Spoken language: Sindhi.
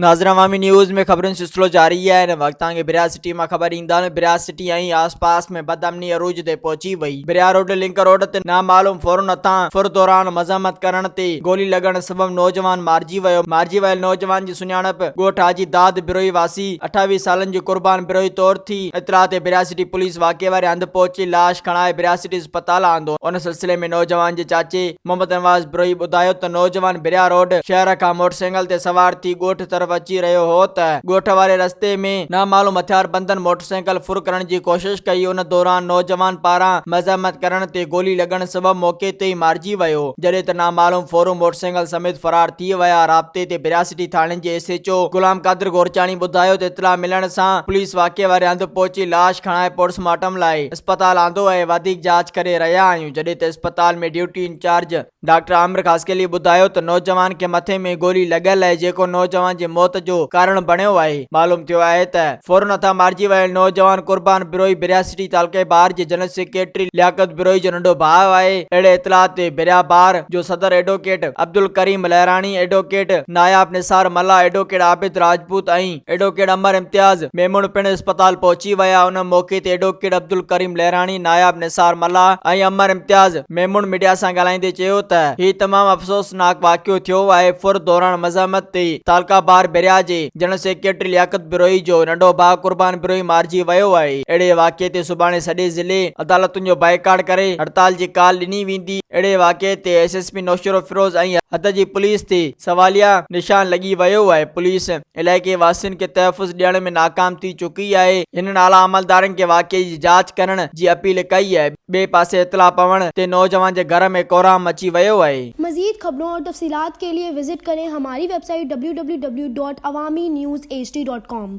ناظر عوامي نيوز ۾ خبرن سلسلو جاري آهي هن وقت توهان کي بريا سٽي مان خبر ڏيندا هلون بريا سٽي ۽ آس پاس ۾ بدامني عروج تي پهچي وئي بريا روڊ لنڪ روڊ تي نامعلوم ڦورن هٿان ڦر دوران مزاحمت ڪرڻ تي گولي لڳڻ سبب نوجوان مارجي ويو مارجي ويل نوجوان جي سڃاڻپ ڳوٺ حاجي داد بروهي واسي 28 سالن جي قربان بروهي طور ٿي اطلاع تي بريا سٽي پوليس واقعي واري هنڌ پهچي لاش کڻائي بريا سٽي اسپتال آندو ان سلسلي ۾ نوجوان جي چاچي محمد نواز بروهي ٻڌايو ته نوجوان بريا روڊ شهر کان موٽرسائيڪل تي سوار ٿي ڳوٺ طرف اچي رهيو هو ته ڳوٺ واري رستي ۾ نامعلوم هٿياربندن موٽرسائيڪل ڦر ڪرڻ جي ڪوشش ڪئي ان دوران نوجوان پاران مزاحمت ڪرڻ تي گولي لڳڻ سبب موقعي تي ئي مارجي ويو جڏهن ته نامعلوم ڦورو موٽرسائيڪل سميت فرار ٿي ويا رابطي تي بريا سٽي ٿاڻي جي S H O Ghulam Qadir Gorchani ٻڌايو ته اطلاع ملڻ سان پوليس واقعي واري هنڌ پهچي لاش کڻائي پوسٽ مارٽم لاء اسپتال آندو ۽ وڌيڪ جاچ ڪري رهيا آهيون جڏهن ته اسپتال ۾ duty incharge doctor Amir Khaskheli ٻڌايو ته نوجوان کي مٿي ۾ گولي لڳل آهي جيڪو نوجوان جي موت جو ڪارڻ بڻيو آهي معلوم ٿيو آهي ته ڦورن هٿان مارجي ويل نوجوان قربان بروهي بريا سٽي تعلقي بار جي جنرل سيڪريٽري لياقت بروهي جو ننڍو ڀاء آهي اهڙي اطلاع تي بريا بار جو صدر advocate Abdulkarim Lehrani advocate Nayab Nisar Mallah advocate Abid Rajput ۽ advocate Amar Imtiaz Memon پڻ اسپتال پهچي ويا ان موقعي تي ايڊووڪيٽ عبدالڪريم لهراڻي، ناياب نثار ملاح ۽ امر امتياز ميمڻ ميڊيا سان ڳالهائيندي چيو ته هي تمام افسوسناڪ واقعو ٿيو آهي ڦر دوران مزاحمت تي تعلقه بار ڀريا جي جنرل سيڪريٽري لياقت بروهي جو ننڍو ڀاء قربان بروهي مارجي ويو آهي اهڙي واقعي تي سڀاڻي سڄي ضلعي عدالتن جو بائيڪاٽ ڪري هڙتال جي ڪال ڏني ويندي اهڙي واقعي تي ايس ايس پي نوشهروفيروز ۽ حد جي پوليس تي سواليا نشان لڳي ويو آهي، پوليس علائقي واسين کي تحفظ ڏيڻ ۾ ناڪام ٿي چڪي آهي، هنن اعليٰ عملدارن کي واقعي جي جاچ ڪرڻ جي اپيل ڪئي آهي، ٻئي پاسي اطلاع پوڻ تي نوجوان جي گهر ۾ ڪهرام مچي ويو آهي. مزيد خبرون اور تفصيلات کے لئے وزٽ ڪرين ھماري web site www.awamiNewsHD.com.